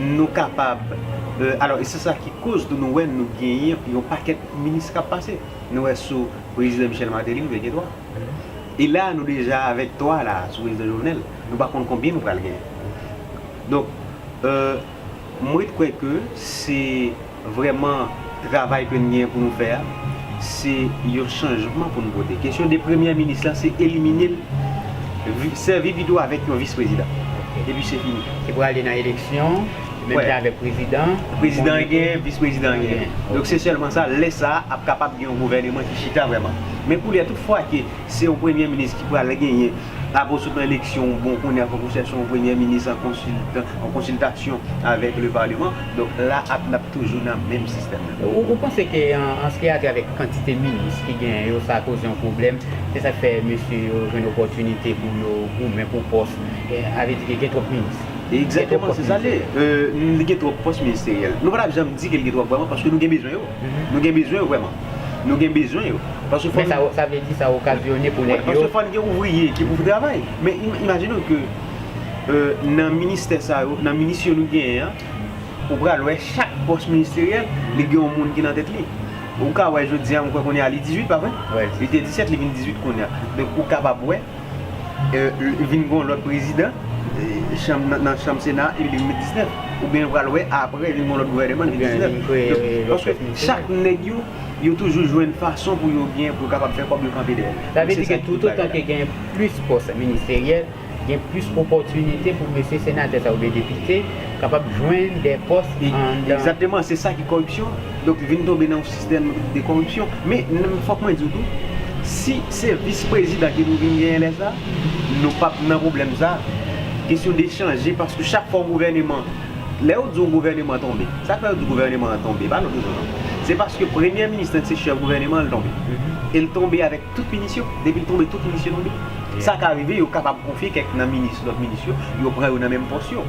nou kapab, euh, alò, e se sa ki koz tou nou wè nou genyen yon pakèt minis k ap pase. Nou wè sou prezidan Michel Martelly, nou te gen twa. E la, nou deja avèk twa la, sou prezidan Jovenel. Nou pa konn konbyen nou pral genyen. Donk, euh, m ret kwè ke se vrèman travay ke n gen pou nou fè a, se yon chanjman pou n pote. Kesyon de premye minis la, se elimine l, vi- sèvi pito avèk yon vis prezidan. Epi se fini. Se pou ale nan eleksyon, menm jan avèk prezidan. Prezidan gen, vis prezidan gen. Donk se sèlman sa, lè sa a ap kapab gen yon gouvèneman ki chita vrèman. Men koulye a, tout fwa ke se yon premye minis ki pral genyen, apre w sot nan eleksyon, bon, kounye a fòk ou chèche yon premye minis an konsiltan, an konsiltasyon avèk le Parleman. Donk la, ap, n ap toujou nan menm sistèm nan. Ou, ou panse ke an, an se atè avèk kantite minis ki genyen yo, sa koze yon pwoblèm? Se sa k fè mesye yo jwenn opòtinite pou yo goumen pou pòs. E, sa vle di ke gen twòp minis. Egzakteman, se sa l ye. Euh, li gen twòp pòs ministeryèl. Nou pa t ap janm di ke l gen twòp vrèman, paske nou gen bezwen yo. Nou gen bezwen yo vrèman. Nou gen bezwen yo. Paske fò Men sa, sa vle di sa okazyone pou nèg yo. Paske fò n gen ouvriye ki pou travay. Men im- imajine w ke, euh, nan ministè sa yo, nan minis yo nou genyen an, ou pral wè chak pòs ministeryèl, li gen yon moun ki nan tèt li. Ou ka wè jodi a, m kwè kounye a li dizuit, pa vre? Li te disèt, li vin dizuit kounye a. Donk, ou kapab wè, euh, vin gen yon lòt prezidan, euh, chanm, nan, nan chanm Sena, epi li vin diznèf. Oubyen ou pral wè apre, vin gen yon lòt gouvèneman, li vin diznèf. Donk, paske chak nèg yo, yo toujou jwenn fason pou yo gen, pou yo kapab fè kòb yo kanpe dèyè. Sa vle di ke toutotan ke gen plis pòs ministeryèl, gen plis opòtinite pou mesye senatè sa oubyen depite kapab jwenn de pòs anndan. Egzakteman, se sa ki kòripsyon. Donk, vin tonbe nan yon sistèm de kòripsyon. Men, n- fòk mwen di w tou, si se vis prezidan ke nou vin genyen lè sa, nou p ap nan pwoblèm sa. Kesyon de chanje, paske chak fwa yon gouvèneman, lè yo di yon gouvèneman tonbe, sa k fè yo di gouvèneman an tonbe, pa lòt rezon non. Se paske premye minis lan ki se chèf gouvèneman an, l tonbe. E l tonbe avèk tout minis yo. Depi l tonbe, tout minis yo tonbe. Sa ka rive, yo kapab konfye kèk nan minis, lòt minis yo, yo pran yo nan menm pòs yo.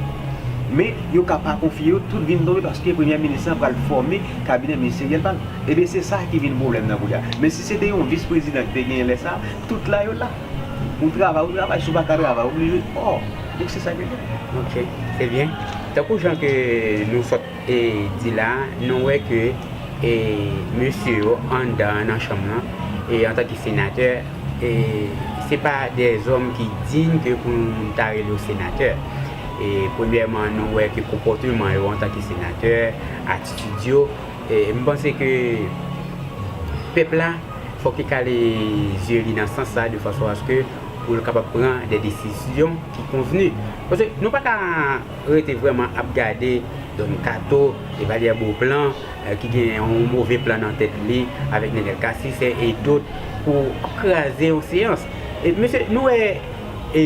Men, yo ka pa konfye yo, tout vin tonbe paske premye minis lan pral fòme kabinè ministeryèl pa l. Ebyen, se sa ki vin pwoblèm nan koulye a. Men si se te yon vis prezidan ki te genyen lè sa a, tout la yo la. Ou travay, ou travay, si w pa ka travay, ou oblije, ò. Donk, se sa ki gen. Ok, se byen. Tankou jan ke nou sot e di la, nou wè ke e mesye yo anndan an nan chanm lan, e antanke senatè, e se pa de zòm ki diy ke pou n ta rele yo senatè. E premyèman, nou wè ke konpòteman yo antanke senatè, atitid yo, e m panse ke pèp la fòk li kale zye li nan sans sa, de fason aske pou l kapab pran de desizyon ki konvni. Paske nou pa ka rete vrèman ap gade Don Kato, Chevalier Beauplan, eh, ki gen yon move plan nan tèt li avèk Nenel Cassy, e dòt pou ap kraze yon seyans. E, mesye, nou wè, e,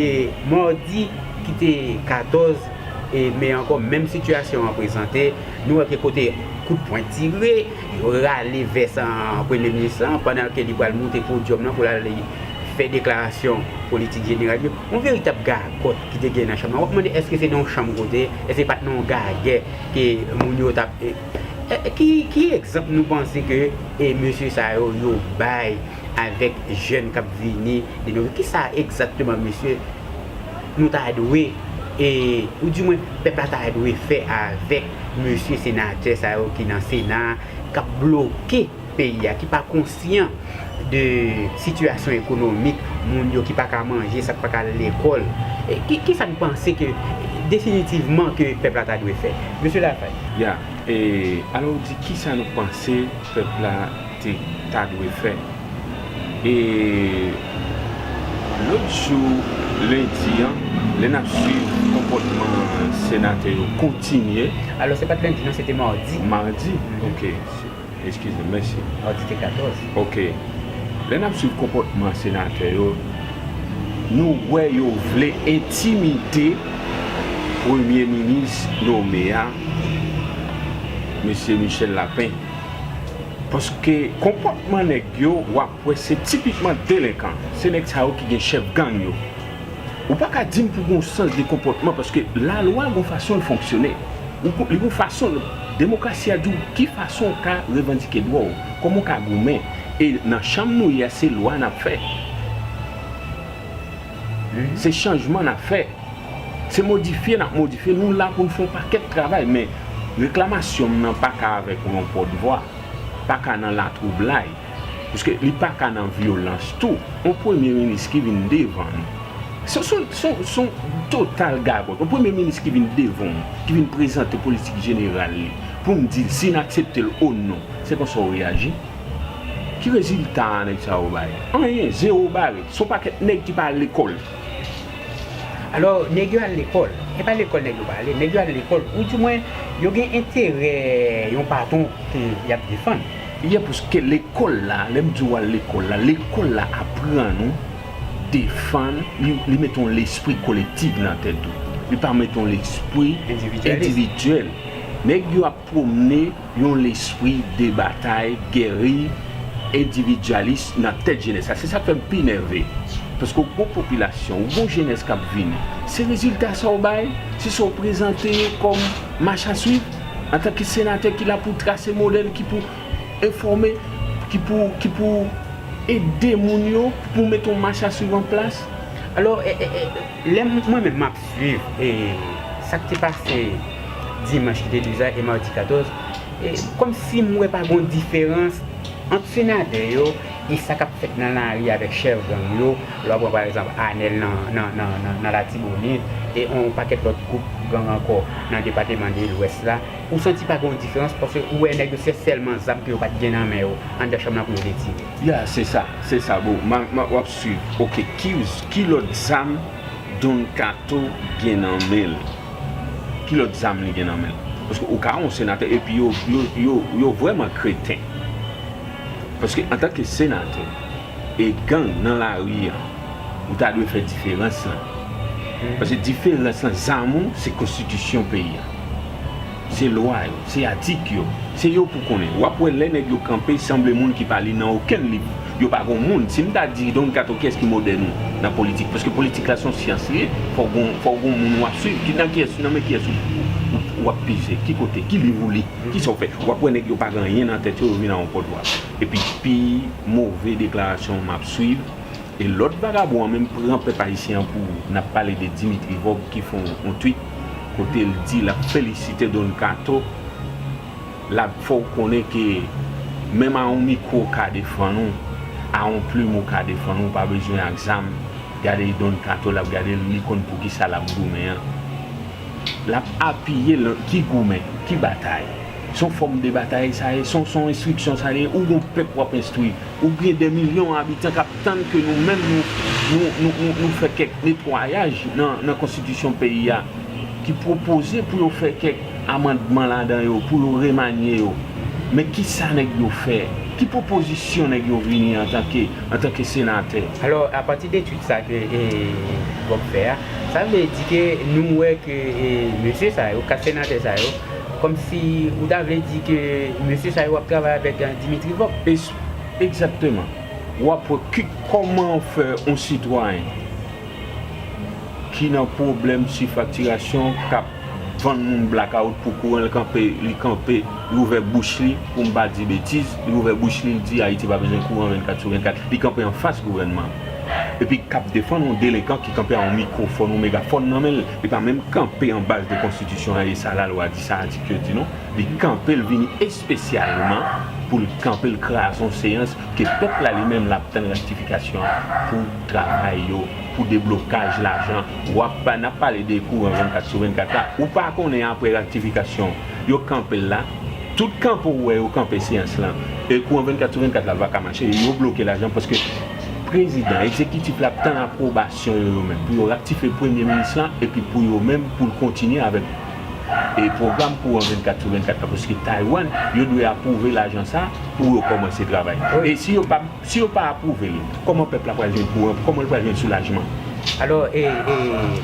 madi ki te katòz, e, me ankò, menm sitiyasyon an prezante, nou wè ke kote kout pwen tire, yo rale vès an premye minis lan, pandan ke li pral moute podyòm nan pou l al fè deklarasyon politik jeneral yo. Yon veritab gagòt ki te gen nan chanm nan. W ap mande èske se nan yon chanm kote, èske se pa t nan yon gagè ke moun yo t ap, e, e, ki, ki egzanp nou panse ke, e, mesye sa yo, yo bay avèk jèn k ap vini de nouvo? Kisa egzakteman, mesye, nou ta dwe, e, ou di mwen, pèp la ta dwe fè avèk mesye senatè sa yo ki nan Sena, k ap bloke peyi a, ki pa konsyan de sitiyasyon ekonomik moun yo ki pa ka manje, sa k pa ka al lekòl? E ki, kisa n panse ke definitivman ke pèp la ta dwe fè? Mesye Lafaille. Ya, e, alò, w di kisa nou panse pèp la te, ta dwe fè? E lòt jou, lendi an, lè n ap swiv konpòtman senatè yo kontinye. Alò, se pa t lendi, non, se te madi. Madi? Mhm. Ok. Eskize m, mèsi. Madi te katòz. Ok. Lè n ap swiv konpòtman senatè yo, nou wè yo vle entimide premye minis nome a, mesye Michel Lapin. Paske konpòtman nèg yo, w ap wè se tipikman delenkan. Se nèg sa yo ki gen chèf gang yo. Ou pa ka di m pou gen yon sans de konpòtman, paske lalwa gon fason l fonksyone. Ou ko-, li gon fason, demokrasi a di w ki fason w ka revandike dwa w, kòman w ka goumen. E nan chanm nou ye a, se lwa n ap fè. Se chanjman n ap fè. Se modifye n ap modifye. Nou la pou n fè yon pakèt travay, men reklamasyon m nan pa ka avèk yon pòtvwa, pa ka nan latwoublay, paske li pa ka nan vyolans tou. Yon premye minis ki vin devan nou, se, se, se, se yon total gagòt. Yon premye minis ki vin devan w, ki vin prezante politik jeneral li, pou m di l si n aksepte l ou non, se konsa w reyaji? Ki rezilta nèg sa yo bay? Anyen, zewo bare. Se yon pakèt nèg ki pa al lekòl. Alò, nèg yo al lekòl. E pa lekòl nèg yo pa ale, nèg yo al lekòl. Oudimwen, yo gen enterè yon patwon ke y ap defann. Ye, paske lekòl la, lè m di w al lekòl la, lekòl la aprann ou defann, li, li mete yon lespri kolektif nan tèt ou. Li pa mete yon lespri endividyèl. Nèg yo ap pwomne yon lespri de batay, gèri, endividyalis nan tèt jenès la. Se sa k fè m pi nève. Paske w gon popilasyon, w gon jenès k ap vini. Se rezilta sa w bay, se sa w prezante yo kòm mach a swiv, antanke senatè ki la pou trase modèl, ki pou enfòme, ki pou, ki pou ede moun yo, pou mete yon mach a swiv an plas. Alò, e, e, e, lè m, mwen menm m ap swiv e, sa k te pase dimanch ki te douz la e madi katòz, e, kòmsi m wè pa gon diferans ant senatè yo e sa k ap fèt nan lari avèk chèf gang yo, lè w pran pa egzanp Anèl nan, nan, nan, nan, nan Latibonit e yon pakèt lòt gwoup gang ankò nan depatman de Lwès la, ou santi pa gen yon diferans paske ou wè nèg yo se sèlman zam ke yo pa t gen nan men yo anndan chanm nan pou yo te tire. Ya, se sa, se sa, bro. M a, m a, w ap swiv. Oke, ki, ki lòt zam Don Kato gen nan men l? Ki lòt zam li gen nan men l? Paske ou ka yon senatè epi yo, yo, yo, yo vrèman kreten. Paske antanke senatè, e gang nan lari a, ou ta dwe fè diferans lan. Paske diferans lan, zam ou, se konstitisyon peyi a. Se lwa yo, se atik yo, se yo pou konnen. W ap wè lè nèg yo kanpe, sanble moun ki pa li nan okenn liv. Yo pa gon moun. Si m ta di Don Kato, kiyès ki modèl ou nan politik? Paske politik la se yon syans li ye. Fò w gon, fò w gon moun w ap swiv. Ki, nan kiyès, nan men kiyès ou, ou, w ap pize? Ki kote? Ki liv ou li? Kisa w fè? W ap wè nèg yo pa gen anyen nan tèt yo, yo vin a yon pòtvwa. Epi pi move deklarasyon m ap swiv, e lòt vagabon an menm pran pèp ayisyen an pou ou. N ap pale de Dimitri Vorbe ki fè yon, yon tweet kote l di l ap felisite Don Kato, l ap fè w konnen ke menm a yon mikwo w ka defann ou, a yon plim ou ka defann ou, ou pa bezwen ak zam. Gade Don Kato, l ap gade l, li konn poukisa l ap goumen an. L ap apiye l ki goumen, ki batay. Se yon fòm de batay sa ye, se yon, se yon enstriksyon sa ye, ou gon pèp w ap enstwi, ou gen dè milyon abitan k ap tann ke nou menm nou, nou, nou, nou, nou fè kèk netwayaj nan, nan konstitisyon peyi a, ki pwopoze pou yo fè kèk amandman ladan yo, pou yo remanye yo. Men kisa nèg yo fè? Ki pwopozisyon nèg yo vini antanke, antanke senatè? Alò, apati de tweet sa ke e, Vorbe fè a, sa vle di ke nou wè ke e, mesye sa yo, kat senatè sa yo, kòmsi ou ta vle di ke mesye sa yo ap travay avèk e, Dimitri Vorbe. Es, egzakteman. W ap wè ki, kòman fè yon sitwayen ki nan pwoblèm sifaktirasyon, k ap vann moun blakawout pou kouran, li kanpe, li kanpe, li ouvè bouch li, pou m pa di betiz, li ouvè bouch li, li di Ayiti pa bezwen kouran vennkat sou vennkat. Li kanpe anfas gouvènman an. Epi k ap defann yon delenkan ki kanpe a yon mikwofòn, yon megafòn nan men l. Li pa menm kanpe an baz de konstitisyon an e sa lalwa di, sa atik yo di non. Li kanpe, l vini espesyalman pou l kanpe, l kraze yon seyans ke pèp la li menm l ap tann raktifikasyon an pou travay yo, pou deblokaj lajan. W ap pa, n ap pale de kouran vennkat sou vennkat la. Ou pa konnen apre raktifikasyon, yo kanpe l la. Tout kanpe w wè yo kanpe seyans lan, e kouran vennkat sou vennkat la, l pa ka mache. Yo bloke lajan paske prezidan, egzekitif la ap tann apwobasyon yo, yo menm, pou yo raktifye premye minis lan, epi pou yo menm, pou l kontinye avèk e pwogram kouran vennkat sou vennkat la, paske Taiwan, yo dwe apwouve lajan sa pou yo kòmanse travay. E si yo pa, si yo pa apwouve l, kòman pèp la pral jwenn kouran, kòman l pral jwenn soulajman? Alò, e, e,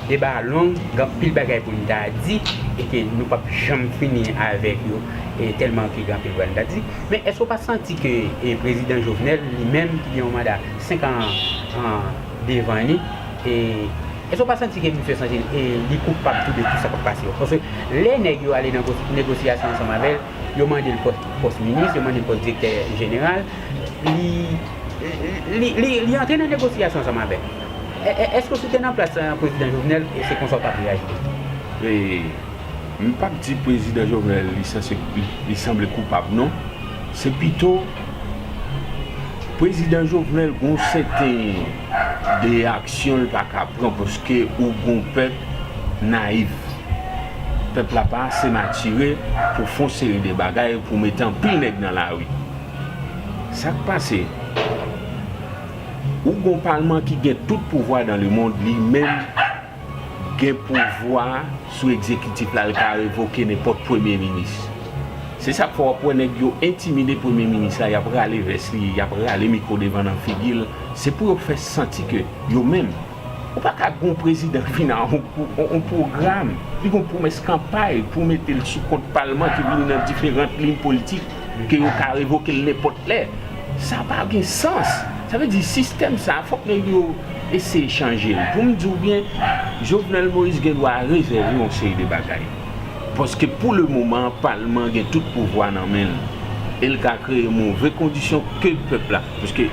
deba a long, gen anpil bagay pou n ta di, e ke nou p ap janm fini avèk yo, e, tèlman ke gen anpil bagay n ta di. Men èske w pa santi ke, e, prezidan Jovenel, li menm, ki gen yon manda senk an, an devan li, e, èske w pa santi ke misye santi, e, li koupab tou de tout sa k ap pase yo? Paske lè nèg yo ale nan gos-, negosyasyon ansanm avè l, yo mande l pòs, pòs minis, yo mande l pòs direktè jeneral, li, li, li, li antre nan negosyasyon ansanm avè l. E, e, èske si w te nan plas, e, prezidan Jovenel, e se konsa w t ap reyaji tou? E, m p ap di prezidan Jovenel li sanse, li, li sanble koupab, non. Se pito prezidan Jovenel gon sèten de aksyon l pa ka pran paske ou gon pèp nayif. Pèp la pa ase matire pou fè yon seri de bagay pou mete anpil nèg nan lari. Sa k pase? Ou gon palman ki gen tout pouvwa dan lemonn, li menm gen pouvwa sou egzekitif la, l ka revoke nenpòt premye minis. Se sa k fè w ap wè nèg yo entimide premye minis la, y ap rale vès li, y ap rale mikwo devan nan figi l. Se pou yo fè santi ke yo menm, ou pa ka gon prezidan vin a yon, yon, yon pwogram, li gon pwomès kanpay pou mete l sou kont palman ki vini nan diferan liy politik, ke yo ka revoke l nenpòt lè. Sa pa gen sans. Sa vle di sistèm sa, fòk nèg yo eseye chanje l. Pou m di w byen, Jovenel Moïse gen dwa rezève yon seri de bagay. Paske pou le moman, palman gen tout pouvwa nan men l. E l ka kreye move kondisyon ke pèp la. Paske,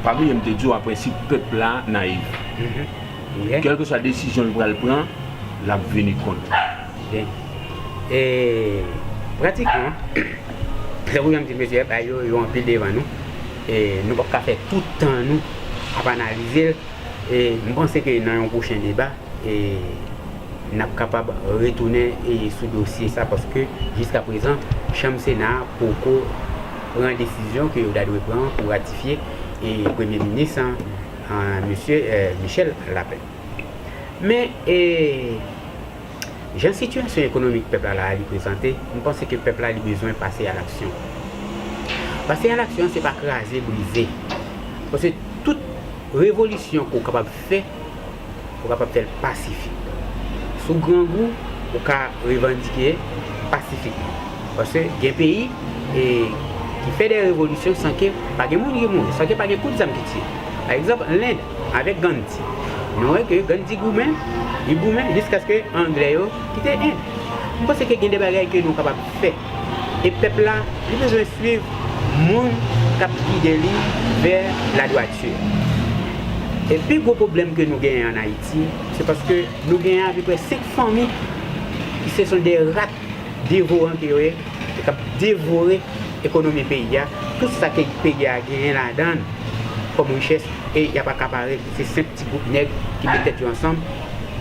pa bliye m te di w an prensip, pèp la nayif. Mhm. Kèlkeswa desizyon l pral pran, l ap vini kont. Byen. E, pratikman, tankou jan m di l, mesye, bagay yo, yo anpil devan nou. E nou p ap ka fè tout tan nou ap analize l. E m panse ke nan yon pwochen deba, e n ap kapab retounen, e sou dosye sa, paske jiskaprezan, chanm Sena a poko pran desizyon ke yo ta dwe pran pou ratifye, e premye minis an, an, mesye, e, Michel Lapin. Men, e, jan sitiyasyon ekonomik pèp la la a li prezante, m panse ke pèp la li bezwen pase a laksyon. Pase a laksyon, se pa kraze, brize. Paske tout revolisyon ke w kapab fè, ou kapab fè l pasifik. Si w grangou, ou ka revandike pasifikman. Paske gen peyi, e, ki fè de revolisyon san ke pa gen moun ki mouri, san ke pa gen kout zam ki tiye. Pa egzanp, Lend, avèk Gandhi. Nou wè ke Gandhi goumen, li goumen jiskaske Anglè yo kite End. M panse ke gen de bagay ke nou kapab fè. E pèp la, li bezwen swiv moun k ap gide li vè ladwati. E pi gwo pwoblèm ke nou genyen ann Ayiti, se paske nou genyen apeprè senk fanmi ki se son de rat devoran ke yo ye, e k ap devore ekonomi peyi a. Tout sa ke peyi a genyen ladan l kòm richès, e y ap akapare, se senp ti gwoup nèg ki met tèt yo ansanm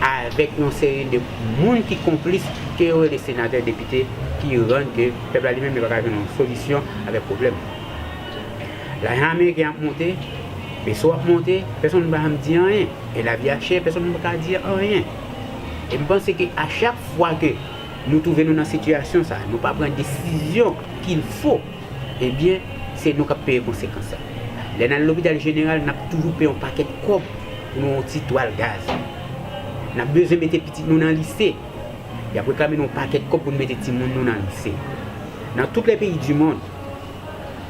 avèk yon seri de moun ki konplis ke yo rele senatè, depite, ki rann ke pèp la li menm li pa ka jwenn yon solisyon avèk pwoblèm. Lajan ameriken ap monte, peso ap monte, pèsonn pa janm di anyen. E lavi a chè, pèsonn pa ka di anyen. E m panse ke a chak fwa ke nou twouve nou nan sitiyasyon sa, nou pa pran desizyon qu'il faut, ebyen, se nou k ap peye konsekans sa. Lè n al lopital jeneral, n ap toujou peye yon pakèt kòb pou nou yon ti twal gaz. N ap bezwen mete pitit nou nan lise. Y ap reklame nou yon pakèt kòb pou n mete timoun nou nan lise. Nan tout lè peyi di monn,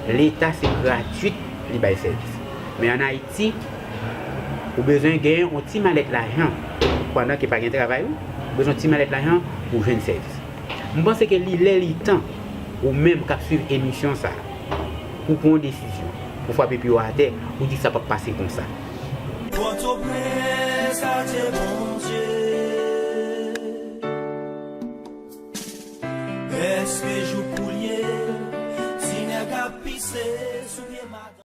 Leta se gratwit li bay sèvis. Men ann Ayiti, ou bezwen gen yon ti malèt lajan pandan ke pa gen travay, wi. Ou bezwen yon ti malèt lajan pou jwenn sèvis. M panse ke li lè li tan, ou menm k ap swiv emisyon sa, pou pran yon desizyon, pou frape pye w atè, pou di sa p ap pase konsa. Pòtoprens, adye Bondye. Èske jou pou l ye, ti nèg ap pise sou pye madanm?